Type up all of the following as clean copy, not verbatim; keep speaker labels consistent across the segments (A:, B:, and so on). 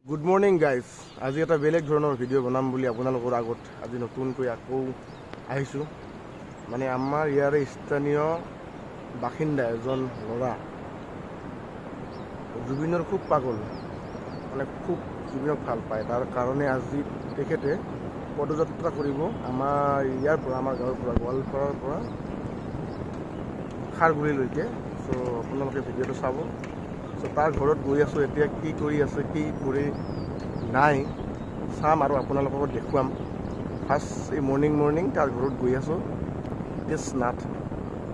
A: Good morning guys, আজি এটা বেলেগ ধৰণৰ ভিডিঅ' বনাম বুলি আপোনালোকৰ আগত আজি নতুনকৈ আকৌ আহিছোঁ। মানে আমাৰ ইয়াৰে স্থানীয় বাসিন্দা এজন ল'ৰা জুবিনৰ খুব পাগল, মানে খুব জুবিনক ভাল পায়। তাৰ কাৰণে আজি তেখেতে পদযাত্ৰা কৰিব আমাৰ ইয়াৰ পৰা, আমাৰ গাঁৱৰ পৰা, গোৱালপাৰাৰ পৰা খাৰঘুলিলৈকে। চ' আপোনালোকে ভিডিঅ'টো চাব। চ' তাৰ ঘৰত গৈ আছোঁ এতিয়া, কি কৰি আছে কি কৰি নাই চাম আৰু আপোনালোকক দেখুৱাম। ফাৰ্ষ্ট এই মৰ্ণিং মৰ্ণিং তাৰ ঘৰত গৈ আছোঁ। হিতেশ নাথ,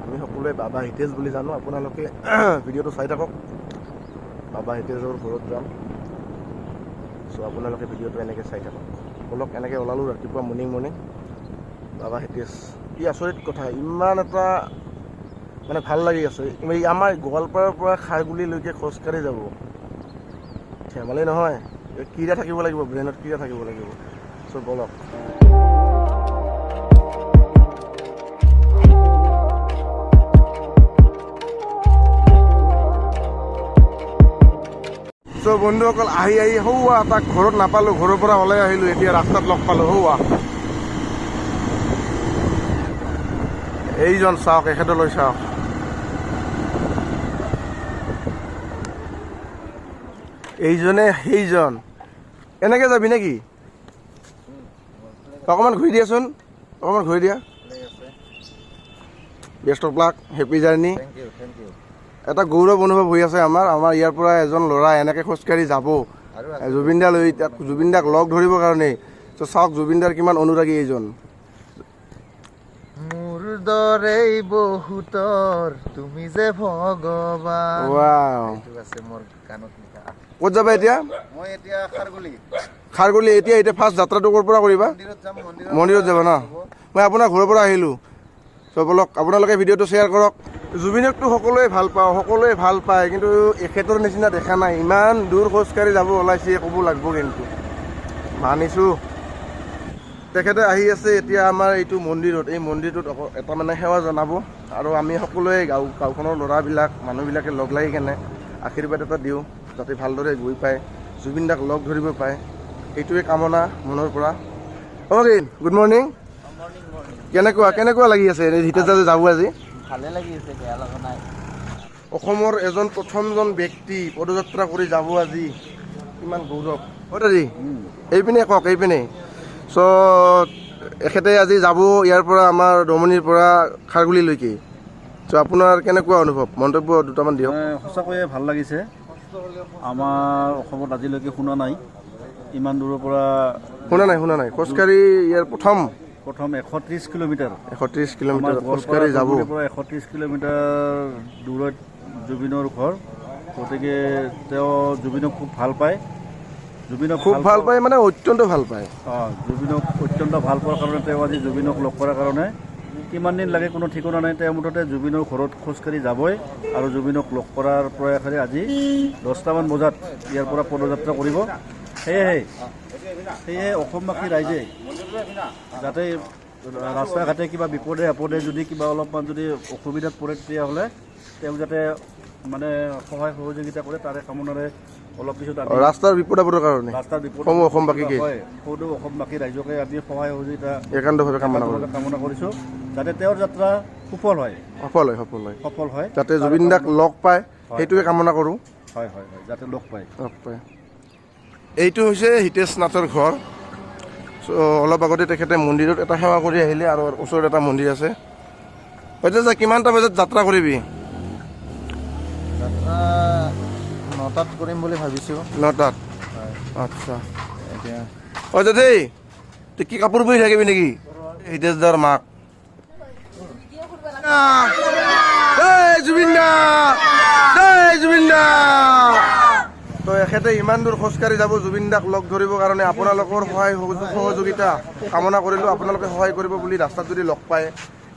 A: আমি সকলোৱে বাবা হিতেশ বুলি জানো। আপোনালোকে ভিডিঅ'টো চাই থাকক। বাবা হিতেশৰ ঘৰত যাম। চ' আপোনালোকে ভিডিঅ'টো এনেকৈ চাই থাকক। ব'লক, এনেকৈ ওলালোঁ ৰাতিপুৱা মৰ্ণিং মৰ্ণিং। বাবা হিতেশ, কি আচৰিত কথা, ইমান এটা মানে ভাল লাগি আছে। এই আমাৰ গোৱালপাৰাৰ পৰা খাৰঘুলিলৈকে খোজকাঢ়ি যাব, ধেমালি নহয়। কিৰা থাকিব লাগিব, ব্ৰেইনত কিৰা থাকিব লাগিব। চ' ব'লক। চ' বন্ধুসকল, আহি আহি সৌৱা তাক ঘৰত নাপালোঁ, ঘৰৰ পৰা ওলাই আহিলোঁ, এতিয়া ৰাস্তাত লগ পালোঁ। সৌৱা এইজন চাওক, এখেতলৈ চাওক। এইজনে সেইজন। এনেকে যাবি নেকি? অকণমান ঘূৰি দিয়াচোন, অকণমান ঘূৰি দিয়া। Best of luck, happy journey.
B: Thank you, thank you.
A: এটা গৌৰৱ অনুভৱ হৈ আছে আমাৰ। আমাৰ ইয়াৰ পৰা এজন ল'ৰা এনেকে খোজকাঢ়ি যাব
B: আৰু
A: জুবিন দালৈ, তাক জুবিন দাক লগ ধৰিবৰ কাৰণে। ত' চাওক জুবিন দাৰ কিমান অনুৰাগী এইজন।
B: মোৰ দৰেই বহুতৰ তুমি যে ভগৱান।
A: ৱাও।
B: এইটো আছে মোৰ গানত লিখা।
A: ক'ত যাবা এতিয়া?
B: মই এতিয়া খাৰগুলি।
A: খাৰঘুলি। এতিয়া এতিয়া ফাৰ্ষ্ট যাত্ৰাটো ক'ৰ পৰা কৰিবা?
B: মন্দিৰত যাম, মন্দিৰত।
A: মন্দিৰত যাবা ন? মই আপোনাৰ ঘৰৰ পৰা আহিলোঁ। চ' ব'লক, আপোনালোকে ভিডিঅ'টো শ্বেয়াৰ কৰক। জুবিনকতো সকলোৱে ভাল পাওঁ, সকলোৱে ভাল পায়, কিন্তু এখেতৰ নিচিনা দেখা নাই। ইমান দূৰ খোজকাঢ়ি যাব ওলাইছে, ক'ব লাগিব কিন্তু মানিছোঁ। তেখেতে আহি আছে এতিয়া আমাৰ এইটো মন্দিৰত। এই মন্দিৰটোত এটা মানে সেৱা জনাব আৰু আমি সকলোৱে গাঁওখনৰ ল'ৰাবিলাক, মানুহবিলাকে লগ লাগি কেনে আশীৰ্বাদ এটা দিওঁ, যাতে ভালদৰে গৈ পায়, জুবিন দাক লগ ধৰিব পায়, এইটোৱে কামনা মনৰ পৰা। Okay, good morning.
B: Morning morning.
A: কেনেকুৱা কেনেকুৱা লাগি আছে এই হিতেশ দা যে যাব আজি?
B: ভালে লাগি আছে, বেয়া লগা নাই।
A: অসমৰ এজন প্ৰথমজন ব্যক্তি পদযাত্ৰা কৰি যাব আজি, কিমান গৌৰৱ। অ' দাদি, এইপিনে কওক, এইপিনে। চ' এখেতে আজি যাব ইয়াৰ পৰা, আমাৰ দমনিৰ পৰা খাৰঘুলিলৈকে। চ' আপোনাৰ কেনেকুৱা অনুভৱ, মন্তব্য দুটামান দিয়ক।
C: সঁচাকৈয়ে ভাল লাগিছে। আমাৰ অসমত আজিলৈকে শুনা নাই ইমান দূৰৰ পৰা।
A: শুনা নাই, শুনা নাই, খোজকাঢ়ি ইয়াৰ প্ৰথম।
C: প্ৰথম 130 কিলোমিটাৰ।
A: 130
C: আমাৰ
A: কিলোমিটাৰ
C: গোৱালপাৰা
A: খোজকাঢ়ি যাব।
C: ধুবুৰীৰ পৰা 130 কিলোমিটাৰ দূৰত জুবিনৰ ঘৰ। গতিকে তেওঁ জুবিনক খুব ভাল পায়, জুবিনক
A: খুব ভাল পায়, মানে অত্যন্ত ভাল পায়।
C: অঁ, জুবিনক অত্যন্ত ভাল পোৱাৰ কাৰণে তেওঁ আজি জুবিনক লগ কৰাৰ কাৰণে কিমান দিন লাগে কোনো ঠিকনা নাই। তেওঁ মুঠতে জুবিনৰ ঘৰত খোজকাঢ়ি যাবই আৰু জুবিনক লগ কৰাৰ প্ৰয়াসেৰে আজি 10টামান বজাত ইয়াৰ পৰা পদযাত্ৰা কৰিব। সেয়েহে সেয়েহে অসমবাসী ৰাইজে যাতে ৰাস্তা ঘাটে কিবা বিপদে আপদে যদি কিবা অলপমান যদি অসুবিধাত পৰে, তেতিয়াহ'লে তেওঁক যাতে মানে সহায় সহযোগিতা কৰে, তাৰে কামনাৰে অলপ পিছত আমি
A: ৰাস্তাৰ বিপদ আপদৰ কাৰণে
C: ৰাস্তাৰ বিপদ
A: সমূহ অসমবাসীকে।
C: হয়, সদৌ অসমবাসী ৰাইজকে আমি সহায় সহযোগিতা
A: একান্তভাৱে কামনা কৰোঁ।
C: কামনা কৰিছোঁ, যাতে তেওঁৰ যাত্ৰা সুফল হয়।
A: সফল হয়, সফল হয়।
C: সফল হয়।
A: যাতে জুবিন দাক লগ পায়, সেইটোৱে কামনা কৰোঁ।
C: হয় হয় হয়, যাতে লগ পায়।
A: লগ পায়। এইটো হৈছে হিতেশ নাথৰ ঘৰ। চ' অলপ আগতে তেখেতে মন্দিৰত এটা সেৱা কৰি আহিলে আৰু ওচৰত এটা মন্দিৰ আছে। হিতেশ দা, কিমানটা বজাত যাত্ৰা কৰিবি?
B: যাত্ৰা 9টাত কৰিম বুলি ভাবিছোঁ।
A: 9টাত?
B: হয়।
A: আচ্ছা।
B: এতিয়া
A: অ দেই, তই কি কাপোৰ পিন্ধি থাকিবি নেকি? হিতেশ দাৰ মাক। জয় জুবিন দা, জয় জুবিন দা। তো এখেতে ইমান দূৰ খোজকাঢ়ি যাব জুবিন দাক লগ ধৰিবৰ কাৰণে। আপোনালোকৰ সহায় সহযোগিতা কামনা কৰিলোঁ, আপোনালোকে সহায় কৰিব বুলি। ৰাস্তাত যদি লগ পায়,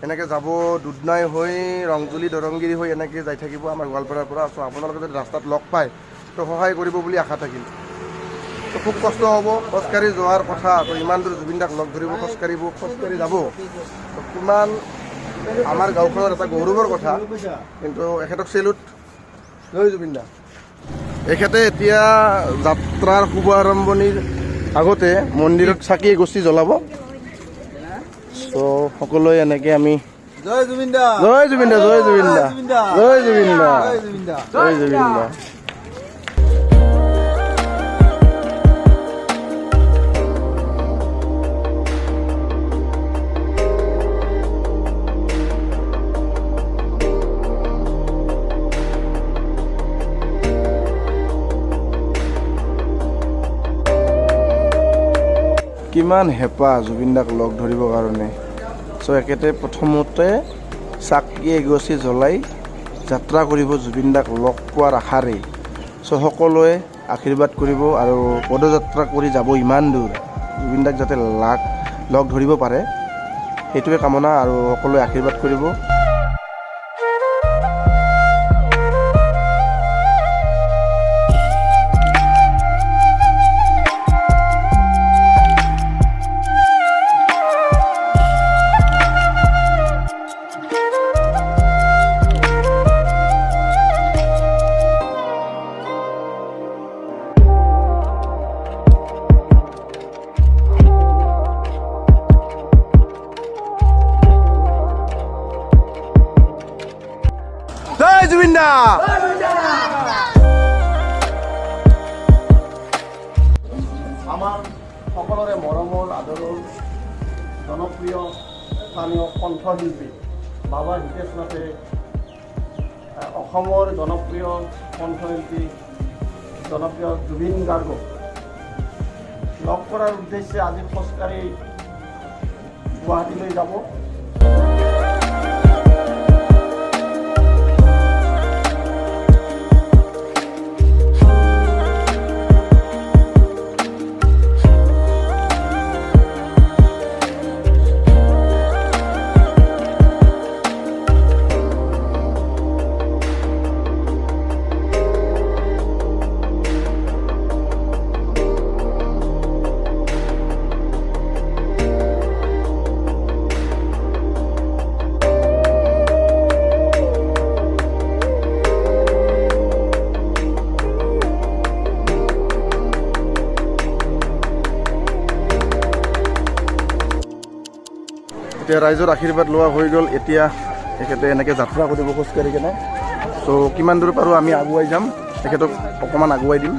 A: এনেকৈ যাব, দুধনৈ হৈ ৰংজুলি দৰংগিৰি হৈ এনেকৈ যাই থাকিব আমাৰ গোৱালপাৰাৰ পৰা। চ' আপোনালোকে যদি ৰাস্তাত লগ পায়, তো সহায় কৰিব বুলি আশা থাকিল। তো খুব কষ্ট হ'ব খোজকাঢ়ি যোৱাৰ কথা। তো ইমান দূৰ জুবিন দাক লগ ধৰিব খোজকাঢ়িব, খোজকাঢ়ি যাব, তো কিমান আমাৰ গাঁওখনৰ এটা গৌৰৱৰ কথা। কিন্তু এখেতক চেলুট। জয় জুবিন দা। এখেতে এতিয়া যাত্ৰাৰ শুভ আৰম্ভণিৰ আগতে মন্দিৰত চাকি এগছি জ্বলাব। চ' সকলোৱে এনেকে আমি
B: জয় জুবিন দা।
A: জয় জুবিন দা, জয় জুবিন দা, জয় জুবিন দা,
B: জয় জুবিন দা,
A: জয় জুবিন দা। কিমান হেঁপাহ জুবিন দাক লগ ধৰিবৰ কাৰণে। চ' একেতে প্ৰথমতে চাকি এগছি জ্বলাই যাত্ৰা কৰিব জুবিন দাক লগ পোৱাৰ আশাৰে। চ' সকলোৱে আশীৰ্বাদ কৰিব আৰু পদযাত্ৰা কৰি যাব ইমান দূৰ, জুবিন দাক যাতে লগ ধৰিব পাৰে সেইটোৱে কামনা, আৰু সকলোৱে আশীৰ্বাদ কৰিব। জয় জুবিন দা।
D: আমাৰ সকলোৰে মৰমৰ আদৰৰ জনপ্ৰিয় স্থানীয় কণ্ঠশিল্পী বাবা হিতেশ নাথে অসমৰ জনপ্ৰিয় কণ্ঠশিল্পী জনপ্ৰিয় জুবিন গাৰ্গক লগ কৰাৰ উদ্দেশ্যে আজি খোজকাঢ়ি গুৱাহাটীলৈ যাব।
A: এতিয়া ৰাইজৰ আশীৰ্বাদ লোৱা হৈ গ'ল। এতিয়া তেখেতে এনেকৈ যাত্ৰা কৰিব খোজকাঢ়ি কেনে। চ' কিমান দূৰ পাৰোঁ আমি আগুৱাই যাম, তেখেতক অকণমান আগুৱাই দিম।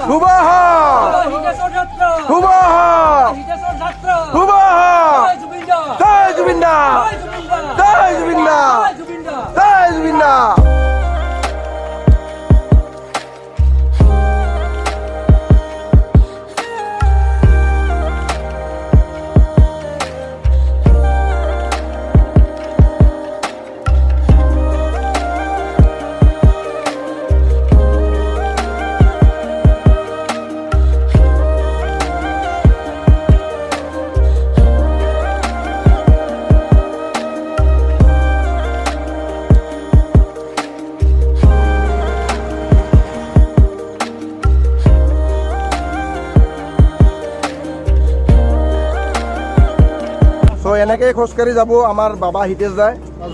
A: শুভ শুভ শুভ। জয় জুবিন দা, জয় জুবিন দা, জয় জুবিন দা। এনেকৈ খোজকাঢ়ি যাব আমাৰ বাবা হিতেশ দাই।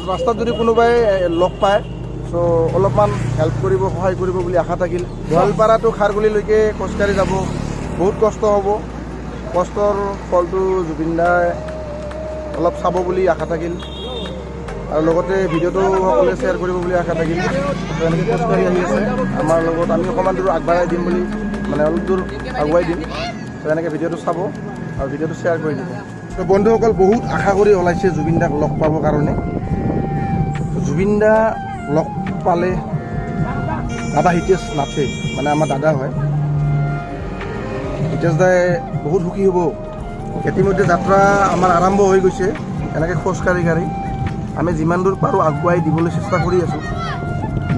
A: ৰাস্তাত যদি কোনোবাই লগ পায় চ' অলপমান হেল্প কৰিব, সহায় কৰিব বুলি আশা থাকিল। গোৱালপাৰা টু খাৰগুলিলৈকে খোজকাঢ়ি যাব, বহুত কষ্ট হ'ব। কষ্টৰ ফলটো জুবিন দাই অলপ চাব বুলি আশা থাকিল, আৰু লগতে ভিডিঅ'টো সকলোৱে শ্বেয়াৰ কৰিব বুলি আশা থাকিল। এনেকৈ খোজকাঢ়ি আহি আছে আমাৰ লগত, আমি অকণমান দূৰ আগবঢ়াই দিম বুলি, মানে অলপ দূৰ আগুৱাই দিম। ত' এনেকৈ ভিডিঅ'টো চাব আৰু ভিডিঅ'টো শ্বেয়াৰ কৰি দিব। তো বন্ধুসকল, বহুত আশা কৰি ওলাইছে জুবিন দাক লগ পাবৰ কাৰণে। জুবিন দা লগ পালে দাদা হিতেশ নাথে, মানে আমাৰ দাদা হয়, হিতেশ দাই বহুত সুখী হ'ব। ইতিমধ্যে যাত্ৰা আমাৰ আৰম্ভ হৈ গৈছে। এনেকৈ খোজকাঢ়ি কাঢ়ি আমি যিমান দূৰ পাৰোঁ আগুৱাই দিবলৈ চেষ্টা কৰি আছোঁ।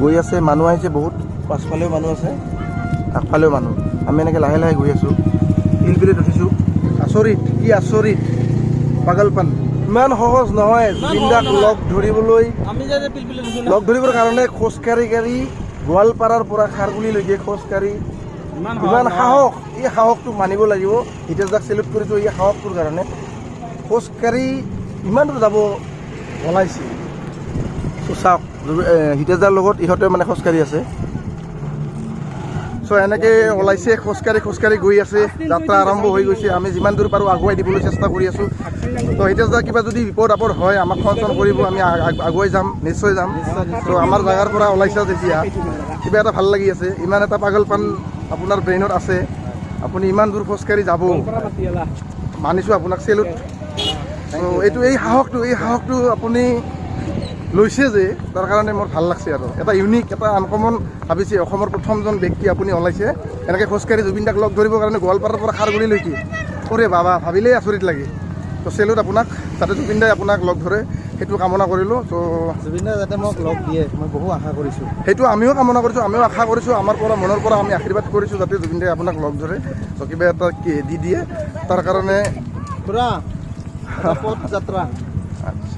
A: গৈ আছে, মানুহ আহিছে বহুত, পাছফালেও মানুহ আছে, আগফালেও মানুহ। আমি এনেকৈ লাহে লাহে গৈ আছোঁ। পিলপিলিত উঠিছোঁ। আচৰিত, কি আচৰিত, পাগলপান। ইমান সহজ নহয় জুবিন দাক লগ ধৰিবলৈ। লগ ধৰিবৰ কাৰণে খোজকাঢ়ি কাঢ়ি গোৱালপাৰাৰ পৰা খাৰগুলিলৈকে খোজকাঢ়ি ইমান সাহস, এই সাহসটো মানিব লাগিব। হিতেশ দাক চেলুট কৰিছোঁ এই সাহসটোৰ কাৰণে। খোজকাঢ়ি ইমান দূৰ যাব ওলাইছে। চ' চাওক, হিতেশ দাৰ লগত ইহঁতে মানে খোজকাঢ়ি আছে। চ' এনেকৈ ওলাইছে, খোজকাঢ়ি খোজকাঢ়ি গৈ আছে, যাত্ৰা আৰম্ভ হৈ গৈছে। আমি যিমান দূৰ পাৰোঁ আগুৱাই দিবলৈ চেষ্টা কৰি আছোঁ। তো হিতেশ দা, কিবা যদি বিপদ আপদ হয় আমাক ফোন চোন কৰিব, আমি আগুৱাই যাম, নিশ্চয় যাম। ত' আমাৰ জেগাৰ পৰা ওলাইছা যেতিয়া কিবা এটা ভাল লাগি আছে। ইমান এটা পাগল পান আপোনাৰ ব্ৰেইনত আছে, আপুনি ইমান দূৰ খোজকাঢ়ি যাব, মানিছোঁ আপোনাক, চেলুট। এইটো এই সাহসটো আপুনি লৈছে যে, তাৰ কাৰণে মোৰ ভাল লাগছে। আৰু এটা ইউনিক, এটা আনকমন ভাবিছে, অসমৰ প্ৰথমজন ব্যক্তি আপুনি ওলাইছে এনেকৈ খোজকাঢ়ি জুবিন দাক লগ ধৰিবৰ কাৰণে গোৱালপাৰাৰ পৰা খাৰগুৰিলৈকে। অৰে বাবা, ভাবিলেই আচৰিত লাগে। তো চেলুট আপোনাক, যাতে জুবিন দাই আপোনাক লগ ধৰে সেইটো কামনা কৰিলোঁ। তো
B: জুবিন দাই যাতে মোক লগ দিয়ে, মই বহু আশা কৰিছোঁ।
A: সেইটো আমিও কামনা কৰিছোঁ, আমিও আশা কৰিছোঁ, আমাৰ পৰা মনৰ পৰা আমি আশীৰ্বাদ কৰিছোঁ যাতে জুবিন দাই আপোনাক লগ ধৰে, তো কিবা এটা দি দিয়ে তাৰ কাৰণে।
B: খুৰা, পথ যাত্ৰা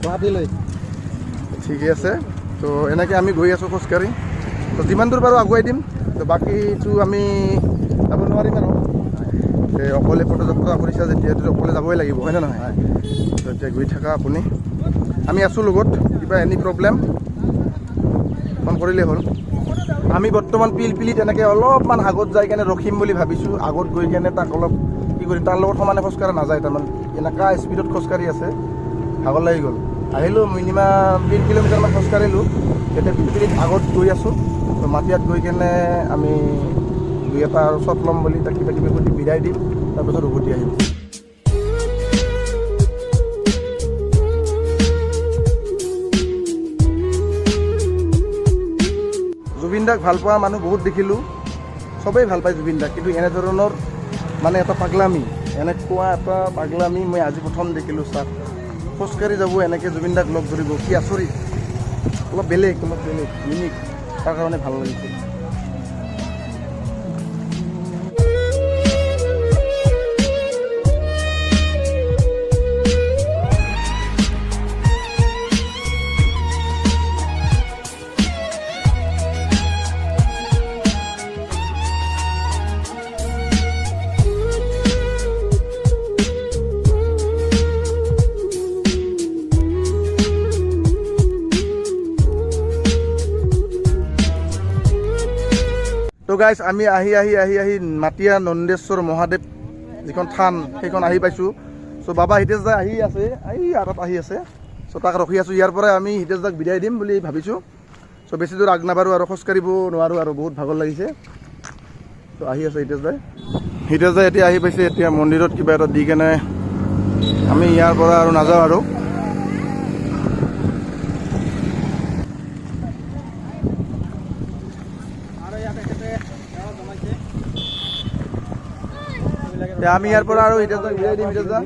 B: গুৱাহাটীলৈ।
A: ঠিকে আছে। তো এনেকৈ আমি গৈ আছোঁ খোজকাঢ়ি, তো যিমান দূৰ পাৰোঁ আগুৱাই দিম। তো বাকীটো আমি যাব নোৱাৰিম আৰু, এই অকলে পদযাত্ৰা কৰিছা যেতিয়া অকলে যাবই লাগিব, হয়নে নহয়? তো এতিয়া গৈ থাকা আপুনি, আমি আছোঁ লগত, কিবা এনি প্ৰব্লেম ফোন কৰিলেই হ'ল। আমি বৰ্তমান পিলপিলিত এনেকৈ অলপমান আগত যাই কেনে ৰখিম বুলি ভাবিছোঁ। আগত গৈ কেনে তাক অলপ কি কৰিম, তাৰ লগত সমানে খোজকাঢ়া নাযায়, তাৰমানে এনেকুৱা স্পীডত খোজকাঢ়ি আছে, ভাগৰ লাগি গ'ল। আহিলোঁ মিনিমাম 3 কিলোমিটাৰমান খোজকাঢ়িলোঁ। এতিয়া পিলপিলিত আগত গৈ আছোঁ। তো মাটিয়াত গৈ কেনে আমি দুই এটা আৰু শ্বট ল'ম বুলি তাক কিবা কিবি সুধি বিদায় দিম, তাৰপিছত উভতি আহিম। জুবিন দাক ভাল পোৱা মানুহ বহুত দেখিলোঁ, চবেই ভাল পায় জুবিন দাক, কিন্তু এনেধৰণৰ মানে এটা পাগলামি, এনেকুৱা এটা পাগলামি মই আজি প্ৰথম দেখিলোঁ। চাওক, খোজকাঢ়ি যাব এনেকৈ জুবিন দাক লগ ধৰিব, কি আচৰিত, অলপ বেলেগ, ইউনিক, তাৰ কাৰণে ভাল লাগিছে। তো গাইজ, আমি আহি আহি আহি আহি মাটিয়া নন্দেশ্বৰ মহাদেৱ যিখন থান, সেইখন আহি পাইছোঁ। চ' বাবা হিতেশ দা আহি আছে, এই তাত আহি আছে। চ' তাক ৰখি আছোঁ, ইয়াৰ পৰাই আমি হিতেশ দাক বিদায় দিম বুলি ভাবিছোঁ। চ' বেছি দূৰ আগ নাবাঢ়োঁ আৰু, খোজকাঢ়িব নোৱাৰোঁ আৰু, বহুত ভাগৰ লাগিছে। ত' আহি আছে হিতেশ দাই। হিতেশ দাই এতিয়া আহি পাইছে। এতিয়া মন্দিৰত কিবা এটা দি কেনে আমি ইয়াৰ পৰা আৰু নাযাওঁ আৰু। আমি ইয়াৰ পৰা আৰু হিতেশ দাক বিদায় দিম। হিতেশ দা,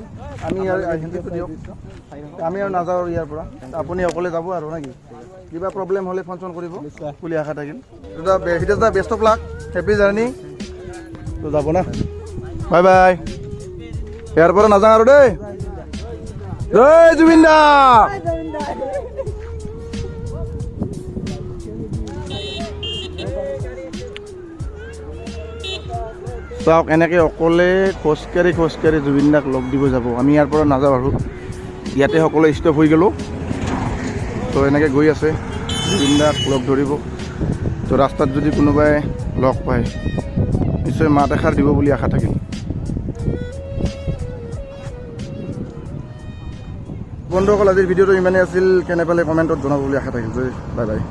A: আমি ইয়াৰ দিয়ক, আমি আৰু নাযাওঁ আৰু ইয়াৰ পৰা, আপুনি অকলে যাব আৰু নেকি? কিবা প্ৰব্লেম হ'লে ফোন চোন কৰিব বুলি আশা থাকিল। দাদা হিতেশ দা, best of luck, happy journey. তো যাব না, বাই বাই। ইয়াৰ পৰা নাযাওঁ আৰু দেই। জয় জুবিন দা। চাওক, এনেকৈ অকলে খোজকাঢ়ি খোজকাঢ়ি জুবিন দাক লগ দিব যাব। আমি ইয়াৰ পৰা নাযাওঁ আৰু, ইয়াতে সকলোৱে ষ্টপ হৈ গ'লোঁ। তো এনেকৈ গৈ আছে জুবিন দাক লগ ধৰিব। তো ৰাস্তাত যদি কোনোবাই লগ পায় নিশ্চয় মাত এষাৰ দিব বুলি আশা থাকিল। বন্ধুসকল, আজিৰ ভিডিঅ'টো ইমানেই আছিল। কেনে পালে কমেণ্টত জনাব বুলি আশা থাকিল। জয়, বাই বাই।